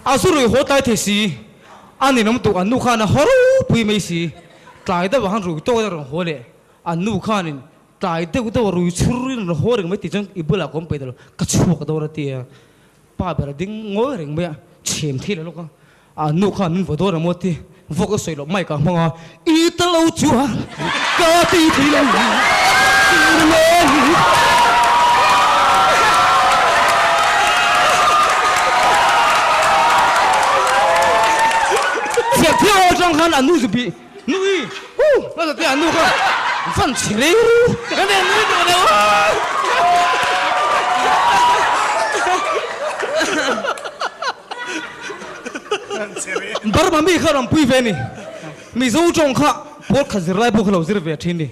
A zu rui haw tlai thei si, a ninawm tuk an nu khan a haw ropui mai si. Tlai deuh ah khan rui tawk in a rawn haw leh, an nu khanin tlai deuh deuh a rui chhur in a rawn haw reng mai tih chuan i bulah ka awm peih ta lo, ka chhuak dawn a ti a. Pa ber a ding ngawi reng mai a, chhem thei lo lawk a, a nu khan min vaw dawn a maw ti, vawk a sawi loh mic ah hmang a, I ta lo chuan ka ti thei lo tir mai. Chhiat thiang aw atang khan a nu zu bih, Nu i, huh, a za tia a nu kha van chhe rei ru, ka nen nui duh lo. Burma mi kha rawn pui ve ni. Mizo tawng kha pawl khat zir lai pawh kha lo zir ve thin ni.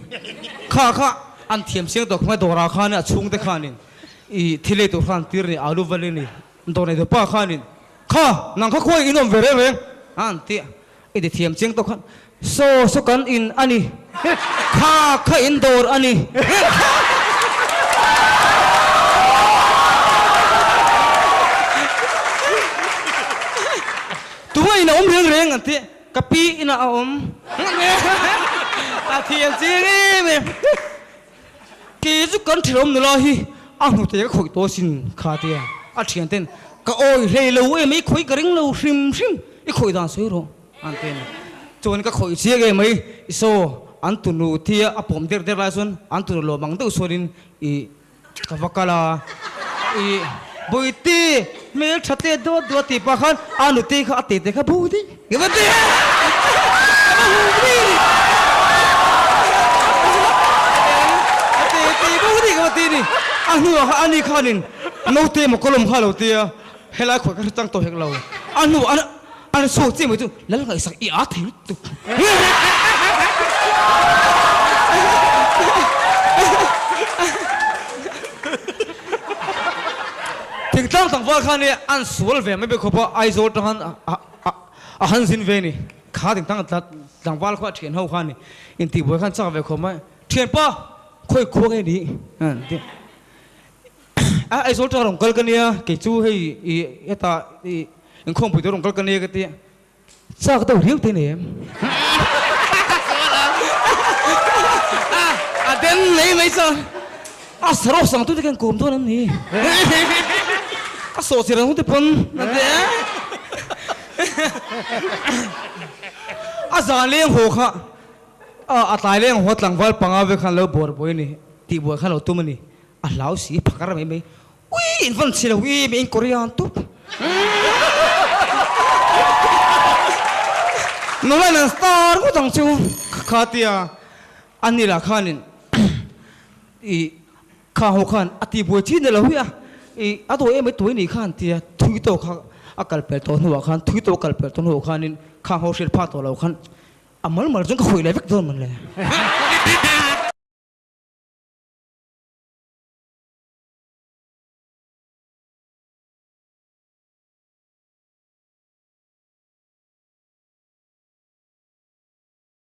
Kha kha an thiam chiang tawh khawmai dawrah khan a chhungte khanin i thil ei tur kha an tir ni alu val ni dawr nei tu pa khanin kha nang kha khuai in awm ve reng reng a an ti a i ti thiam chiang tawh khan saw saw kan in a ni kha kha in dawr a ni. Tunga in a awm reng reng an ti ka pi inah a awm a thiam chiang em em. Kei chu kan ṭhelawm nula hi a hnute ka khawih tawh asin kha tia a ṭhian ten ka awi hlei lo em i khawih ka ring lo hrim hrim i khawih dan sawi rawh an ti a ni. Chuan ka khawih chiang em mai i saw an tunu tia a pawm der der lai chuan an tunu lawm ang deuh chuanin i ka va kal a i Bawihte hmel ṭha te dawt dawt tih pah khan a nute kha a tete kha bo daih ka va ti a ka va hum daih a ni a tete bo daih ka va ti a ni a hnuah khan ani khanin naute emaw ka lawm kha a lo ti a helai khawi ka hre chang tawh hek lo a hnuah an chhuak chiah mai chu Lal ngaihsak i â thei lutuk. Thingtlang tlangval khan i an sual ve mai bik khawp a, Aizawl tang han a han zin ve ni. Kha thingtlang tlangval khaw a thian ho khan i intihbuai khan chak ve khawp mai. Thianpa, khawi khua nge ni? An ti. A Aizawl tang rawn kal ka nia, kei chu hei i hetah i inkhawmpui tur rawn kal ka nia ka ti a. Chak deuh riau te nei em? A den mai mai chuan a sarawk sang tute khan kawm dawn an ni. A sawh chi rang te pawn a ti a. A zan leng haw kha a tlai leng haw tlangval panga ve khan lo buar buai a ni tih buai khan lo tum a ni. A hlau si phakar mai mai. Ui in van chhe lo i mi in Korean tup. Nula in an star ngawt ang chu kha tia a ni lah khanin i kha ho khan a ti buai chi ni lo hi a i a dawi em ai tuai ni khan tia thui tawk kha a kal pel tawh hnuah khan thui tawk a kal pel tawh hnuah khanin khang ho hriat phak tawh lo khan a mal mal chuan ka khawih leh vek dawn mawn le.